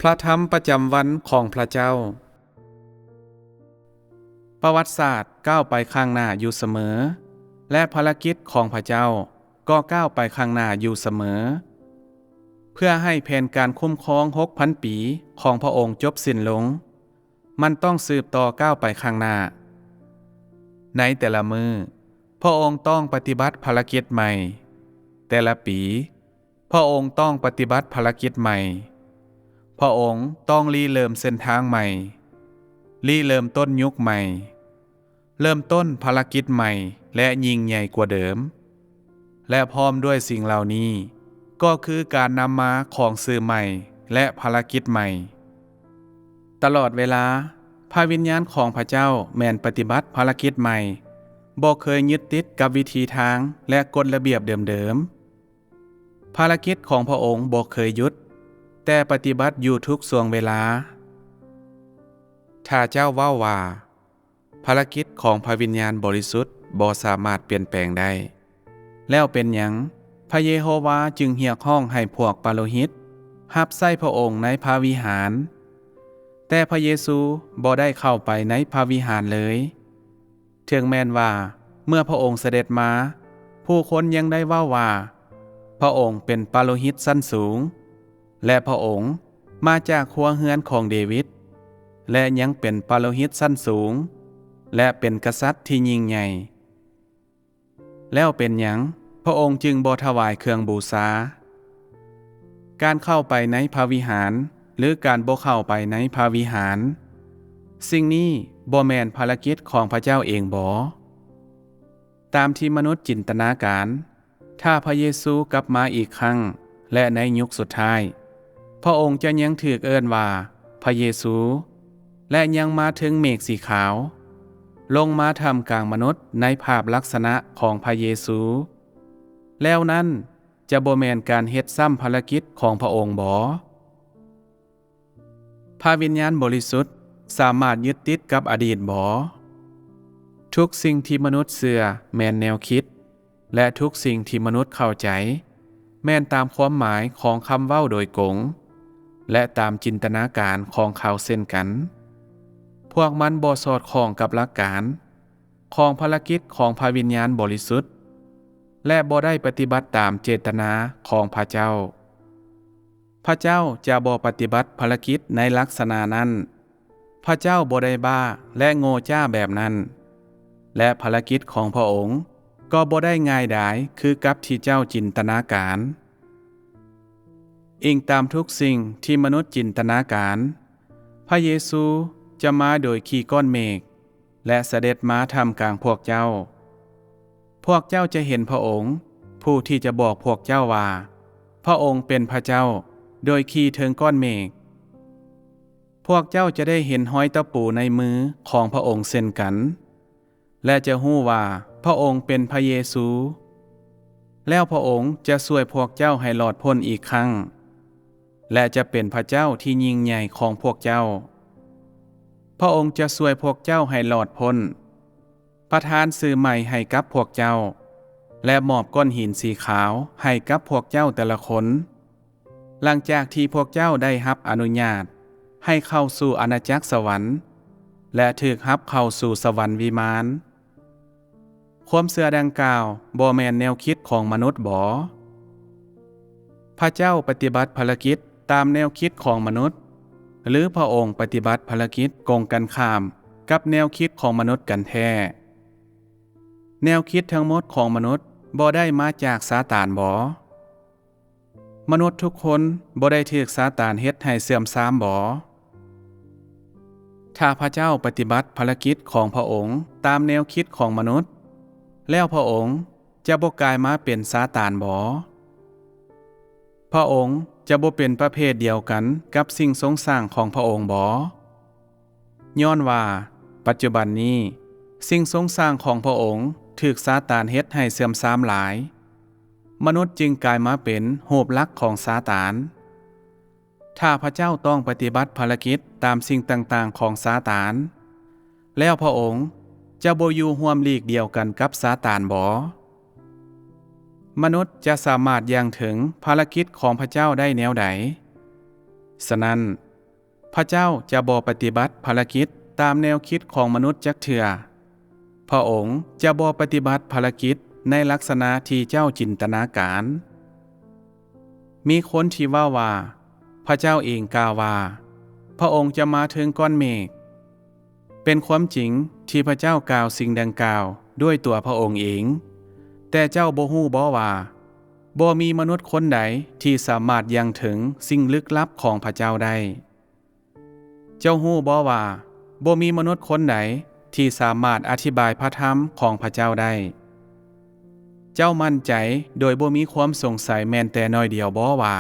ພະທຳປະຈຳວັນຂອງພະເຈົ້າ. ປະຫວັດສາດກ້າວໄປຂ້າງໜ້າຢູ່ສະເໝີ ແລະ ພາລະກິດຂອງພະເຈົ້າກໍກ້າວໄປຂ້າງໜ້າຢູ່ສະເໝີ. ເພື່ອໃຫ້ແຜນການຄຸ້ມຄອງຫົກພັນປີຂອງພະອົງຈົບສິ້ນລົງ, ມັນຕ້ອງສືບຕໍ່ກ້າວໄປຂ້າງໜ້າ. ໃນແຕ່ລະມື້, ພະອົງຕ້ອງປະຕິບັດພາລະກິດໃໝ່. ແຕ່ລະປີ, ພະອົງຕ້ອງປະຕິບັດພາລະກິດໃໝ່. ພະອົງຕ້ອງລິເລີ່ມເສັ້ນທາງໃໝ່, ລິເລີ່ມຕົ້ນຍຸກໃໝ່, ເລີ່ມຕົ້ນພາລະກິດໃໝ່ ແລະ ຍິ່ງໃຫຍ່ກວ່າເດີມ. ແລະ ພ້ອມດ້ວຍສິ່ງເຫຼົ່ານີ້ ກໍຄືການນຳມາຂອງຊື່ໃໝ່ ແລະ ພາລະກິດໃໝ່. ຕະຫຼອດເວລາ, ພະວິນຍານຂອງພະເຈົ້າແມ່ນປະຕິບັດພາລະກິດໃໝ່, ບໍ່ເຄີຍຍຶດຕິດກັບວິທີທາງ ແລະ ກົດລະບຽບເດີມໆ. ພາລະກິດຂອງພະອົງບໍ່ເຄີຍຢຸດ, ແຕ່ປະຕິບັດຢູ່ທຸກຊ່ວງເວລາ. ຖ້າເຈົ້າເວົ້າວ່າ, ພາລະກິດຂອງພະວິນຍານບໍລິສຸດບໍ່ສາມາດປ່ຽນແປງໄດ້, ແລ້ວເປັນຫຍັງພະເຢໂຮວາຈຶ່ງຮຽກຮ້ອງໃຫ້ພວກປາໂລຫິດຮັບໃຊ້ພະອົງໃນພະວິຫານ? ແຕ່ພະເຢຊູບໍ່ໄດ້ເຂົ້າໄປໃນພະວິຫານເລີຍ. ເຖິງແມ່ນວ່າເມື່ອພະອົງສະເດັດມາ, ຜູ້ຄົນຍັງໄດ້ເວົ້າວ່າ ພະອົງເປັນປາໂລຫິດຊັ້ນສູງ ແລະ ພະອົງມາຈາກຄົວເຮືອນຂອງເດວິດ ແລະ ຍັງເປັນປາໂລຫິດຊັ້ນສູງ ແລະ ເປັນກະສັດທີ່ຍິ່ງໃຫຍ່. ແລ້ວເປັນຫຍັງພະອົງຈຶ່ງບໍ່ຖວາຍເຄື່ອງບູຊາ? ການເຂົ້າໄປໃນພະວິຫານ ຫຼື ການບໍ່ເຂົ້າໄປໃນພະວິຫານ, ສິ່ງນີ້ບໍ່ແມ່ນພາລະກິດຂອງພະເຈົ້າເອງບໍ? ຕາມທີ່ມະນຸດຈິນຕະນາການ, ຖ້າພະເຢຊູກັບມາອີກຄັ້ງ ແລະ ໃນຍຸກສຸດທ້າຍ, ພະອົງຈະຍັງຖືກເອີ້ນວ່າພະເຢຊູ ແລະ ຍັງມາເທິງເມກສີຂາວ, ລົງມາທ່າມກາງມະນຸດໃນພາບລັກສະນະຂອງພະເຢຊູ. ແລ້ວນັ້ນຈະບໍ່ແມ່ນການເຮັດຊ້ຳພາລະກິດຂອງພະອົງບໍ? ພະວິນຍານບໍລິສຸດສາມາດຍຶດຕິດກັບອະດີດບໍ? ທຸກສິ່ງທີ່ມະນຸດເຊື່ອແມ່ນແນວຄິດ, ແລະ ທຸກສິ່ງທີ່ມະນຸດເຂົ້າໃຈ ແມ່ນຕາມຄວາມໝາຍຂອງຄຳເວົ້າໂດຍກົງ ແລະ ຕາມຈິນຕະນາການຂອງເຂົາເຊັ່ນກັນ. ພວກມັນບໍ່ສອດຄ່ອງກັບຫຼັກການຂອງພາລະກິດຂອງພະວິນຍານບໍລິສຸດ ແລະ ບໍ່ໄດ້ປະຕິບັດຕາມເຈດຕະນາຂອງພະເຈົ້າ. ພະເຈົ້າຈະບໍ່ປະຕິບັດພາລະກິດໃນລັກສະນະນັ້ນ. ພະເຈົ້າບໍ່ໄດ້ບ້າ ແລະ ໂງ່ຈ້າແບບນັ້ນ, ແລະ ພາລະກິດຂອງພະອົງກໍບໍ່ໄດ້ງ່າຍດາຍຄືກັບທີ່ເຈົ້າຈິນຕະນາການ. ອີງຕາມທຸກສິ່ງທີ່ມະນຸດຈິນຕະນາການ, ພະເຢຊູຈະມາໂດຍຂີ່ກ້ອນເມກ ແລະ ສະເດັດມາທ່າມກາງພວກເຈົ້າ. ພວກເຈົ້າຈະເຫັນພະອົງ, ຜູ້ທີ່ຈະບອກພວກເຈົ້າວ່າ ພະອົງເປັນພະເຈົ້າ, ໂດຍຂີ່ເທິງກ້ອນເມກ. ພວກເຈົ້າຈະໄດ້ເຫັນຮອຍຕະປູໃນມືຂອງພະອົງເຊັ່ນກັນ, ແລະ ຈະຮູ້ວ່າພະອົງເປັນພະເຢຊູ. ແລ້ວພະອົງຈະຊ່ວຍພວກເຈົ້າໃຫ້ລອດພົ້ນອີກຄັ້ງ, ແລະ ຈະເປັນພະເຈົ້າທີ່ຍິ່ງໃຫຍ່ຂອງພວກເຈົ້າ. ພະອົງຈະຊ່ວຍພວກເຈົ້າໃຫ້ລອດພົ້ນ, ປະທານຊື່ໃໝ່ໃຫ້ກັບພວກເຈົ້າ ແລະ ມອບກ້ອນຫີນສີຂາວໃຫ້ກັບພວກເຈົ້າແຕ່ລະຄົນ, ຫຼັງຈາກທີ່ພວກເຈົ້າໄດ້ຮັບອະນຸຍາດໃຫ້ເຂົ້າສູ່ອານາຈັກສະຫວັນ ແລະ ຖືກຮັບເຂົ້າສູ່ສະຫວັນວິມານ. ຄວາມເຊື່ອດັ່ງກ່າວບໍ່ແມ່ນແນວຄິດຂອງມະນຸດບໍ? ພະເຈົ້າປະຕິບັດພາລະກິດຕາມແນວຄິດຂອງມະນຸດ, ຫຼື ພະອົງປະຕິບັດພາລະກິດກົງກັນຂ້າມກັບແນວຄິດຂອງມະນຸດກັນແທ້? ແນວຄິດທັງໝົດຂອງມະນຸດບໍ່ໄດ້ມາຈາກຊາຕານບໍ? ມະນຸດທຸກຄົນບໍ່ໄດ້ຖືກຊາຕານເຮັດໃຫ້ເສື່ອມຊາມບໍ? ຖ້າພະເຈົ້າປະຕິບັດພາລະກິດຂອງພະອົງຕາມແນວຄິດຂອງມະນຸດ, ແລ້ວພະອົງຈະບໍ່ກາຍມາເປັນຊາຕານບໍ? ພະອົງຈະບໍ່ເປັນປະເພດດຽວກັນກັບສິ່ງຊົງສ້າງຂອງພະອົງບໍ? ຍ້ອນວ່າປັດຈຸບັນນີ້ ສິ່ງຊົງສ້າງຂອງພະອົງຖືກຊາຕານເຮັດໃຫ້ເສື່ອມຊາມຫຼາຍ. ມະນຸດຈຶ່ງກາຍມາເປັນຮູບລັກຂອງຊາຕານ. ຖ້າພະເຈົ້າຕ້ອງປະຕິບັດພາລະກິດຕາມສິ່ງຕ່າງໆຂອງຊາຕານ, ແລ້ວພະອົງຈະບໍ່ຢູ່ຮ່ວມລີກດຽວກັນກັບຊາຕານບໍ? ມະນຸດຈະສາມາດຢ່າງເຖິງພາລະກິດຂອງພະເຈົ້າໄດ້ແນວໃດ? ສະນັ້ນ, ພະເຈົ້າຈະບໍ່ປະຕິບັດພາລະກິດຕາມແນວຄິດຂອງມະນຸດຈັກເທື່ອ. ພະອົງຈະບໍ່ປະຕິບັດພາລະກິດໃນລັກສະນະທີ່ເຈົ້າຈິນຕະນາການ. ມີຄົນທີ່ເວົ້າວ່າ ພະເຈົ້າເອງກ່າວວ່າ ພະອົງຈະມາເທິງກ້ອນເມກ. ເປັນຄວາມຈິງທີ່ພະເຈົ້າກ່າວສິ່ງດັ່ງກ່າວດ້ວຍຕົວພະອົງເອງ, ແຕ່ເຈົ້າບໍ່ຮູ້ບໍວ່າ ບໍ່ມີມະນຸດຄົນໃດທີ່ສາມາດຍັ່ງເຖິງສິ່ງລຶກລັບຂອງພະເຈົ້າໄດ້? ເຈົ້າຮູ້ບໍວ່າ ບໍ່ມີມະນຸດຄົນໃດທີ່ສາມາດອະທິບາຍພະທຳຂອງພະເຈົ້າໄດ້? ເຈົ້າໝັ້ນໃຈໂດຍບໍ່ມີຄວາມສົງໄສແມ່ນແຕ່ໜ້ອຍດຽວບໍວ່າ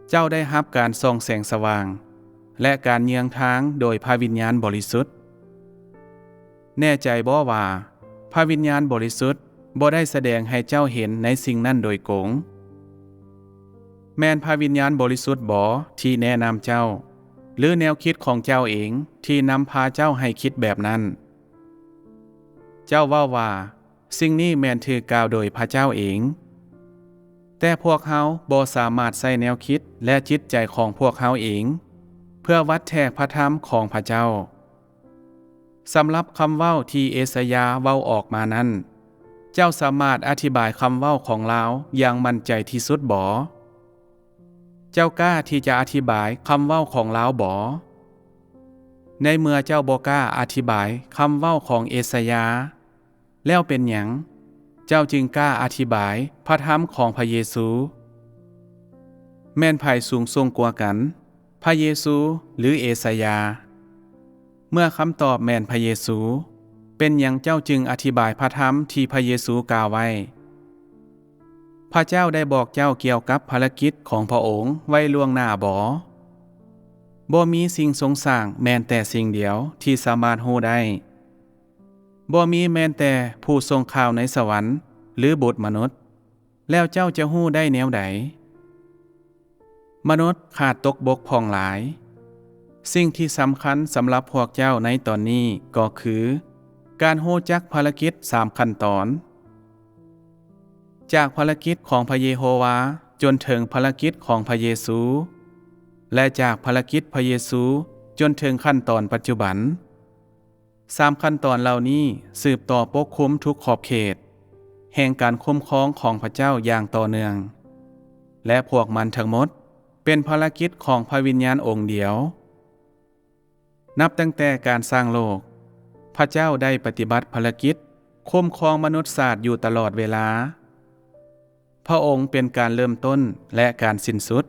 ເຈົ້າໄດ້ຮັບການສ່ອງແສງສະຫວ່າງ ແລະ ການເຍືອງທາງໂດຍພະວິນຍານບໍລິສຸດ? ແນ່ໃຈບໍວ່າ ພະວິນຍານບໍລິສຸດບໍ່ໄດ້ສະແດງໃຫ້ເຈົ້າເຫັນໃນສິ່ງນັ້ນໂດຍກົງ? ແມ່ນພະວິນຍານບໍລິສຸດບໍທີ່ແນະນຳເຈົ້າ ຫຼື ແນວຄິດຂອງເຈົ້າເອງທີ່ນຳພາເຈົ້າໃຫ້ຄິດແບບນັ້ນ? ເຈົ້າເວົ້າວ່າ ສິ່ງນີ້ແມ່ນຖືກກ່າວໂດຍພະເຈົ້າເອງ. ແຕ່ພວກເຮົາບໍ່ສາມາດໃຊ້ແນວຄິດ ແລະ ຈິດໃຈຂອງພວກເຮົາເອງ ເພື່ອວັດແທກພະທຳຂອງພະເຈົ້າ. ສຳລັບຄຳເວົ້າທີ່ເອສາຍາເວົ້າອອກມານັ້ນ, ເຈົ້າສາມາດອະທິບາຍຄຳເວົ້າຂອງລາວຢ່າງໝັ້ນໃຈທີ່ສຸດບໍ? ເຈົ້າກ້າທີ່ຈະອະທິບາຍຄຳເວົ້າຂອງລາວບໍ? ໃນເມື່ອເຈົ້າບໍ່ກ້າອະທິບາຍຄຳເວົ້າຂອງເອສາຍາ, ແລ້ວເປັນຫຍັງເຈົ້າຈຶ່ງກ້າອະທິບາຍພະທຳຂອງພະເຢຊູ? ແມ່ນໃຜສູງສົ່ງກວ່າກັນ, ພະເຢຊູ ຫຼື ເອສາຍາ? ເມື່ອຄຳຕອບແມ່ນພະເຢຊູ, ເປັນຫຍັງເຈົ້າຈຶ່ງອະທິບາຍພະທຳທີ່ພະເຢຊູກ່າວໄວ້? ພະເຈົ້າໄດ້ບອກເຈົ້າກ່ຽວກັບພາລະກິດຂອງພະອົງໄວ້ລ່ວງໜ້າບໍ? ບໍ່ມີສິ່ງຊົງສ້າງແມ່ນແຕ່ສິ່ງດຽວທີ່ສາມາດຮູ້ໄດ້. ບໍ່ມີແມ່ນແຕ່ຜູ້ສົ່ງຂ່າວໃນສະຫວັນ ຫຼື ບຸດມະນຸດ. ແລ້ວເຈົ້າຈະຮູ້ໄດ້ແນວໃດ? ມະນຸດຂາດຕົກບົກຜ່ອງຫຼາຍ. ສິ່ງທີ່ສຳຄັນສຳລັບພວກເຈົ້າໃນຕອນນີ້ກໍຄື ການຮູ້ຈັກພາລະກິດສາມຂັ້ນຕອນ. ຈາກພາລະກິດຂອງພະເຢໂຮວາຈົນເຖິງພາລະກິດຂອງພະເຢຊູ ແລະ ຈາກພາລະກິດພະເຢຊູຈົນເຖິງຂັ້ນຕອນປັດຈຸບັນ. ສາມຂັ້ນຕອນເຫຼົ່ານີ້ສືບຕໍ່ປົກຄຸມທຸກຂອບເຂດແຫ່ງການຄຸ້ມຄອງຂອງພະເຈົ້າຢ່າງຕໍ່ເນື່ອງ, ແລະ ພວກມັນທັງໝົດເປັນພາລະກິດຂອງພະວິນຍານອົງດຽວ. ນັບຕັ້ງແຕ່ການສ້າງໂລກ, ພະເຈົ້າໄດ້ປະຕິບັດພາລະກິດຄຸ້ມຄອງມະນຸດຊາດຢູ່ຕະຫຼອດເວລາ. ພະອົງເປັນການເລີ່ມຕົ້ນ ແລະ ການສິ້ນສຸດ.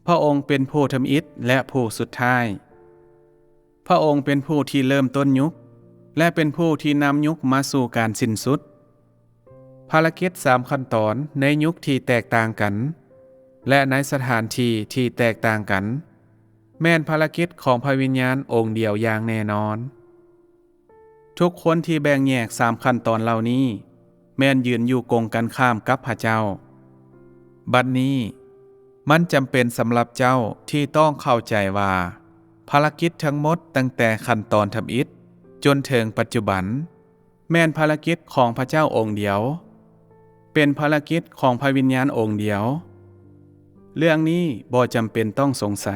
ພະອົງເປັນຜູ້ທຳອິດ ແລະ ຜູ້ສຸດທ້າຍ. ພະອົງເປັນຜູ້ທີ່ເລີ່ມຕົ້ນຍຸກ ແລະ ເປັນຜູ້ທີ່ນຳຍຸກມາສູ່ການສິ້ນສຸດ. ພາລະກິດສາມຂັ້ນຕອນໃນຍຸກທີ່ແຕກຕ່າງກັນ ແລະ ໃນສະຖານທີ່ທີ່ແຕກຕ່າງກັນ ແມ່ນພາລະກິດຂອງພະວິນຍານອົງດຽວຢ່າງແນ່ນອນ. ທຸກຄົນທີ່ແບ່ງແຍກສາມຂັ້ນຕອນເຫຼົ່ານີ້ ແມ່ນຢືນຢູ່ກົງກັນຂ້າມກັບພະເຈົ້າ. ບັດນີ້, ມັນຈຳເປັນສຳລັບເຈົ້າທີ່ຕ້ອງເຂົ້າໃຈວ່າ ພາລະກິດທັງໝົດຕັ້ງແຕ່ຂັ້ນຕອນທຳອິດຈົນເຖິງປັດຈຸບັນ ແມ່ນພາລະກິດຂອງພະເຈົ້າອົງດຽວ, ເປັນພາລະກິດຂອງພະວິນຍານອົງດຽວ. ເລື່ອງນີ້ບໍ່ຈຳເປັນຕ້ອງສົງໄສ.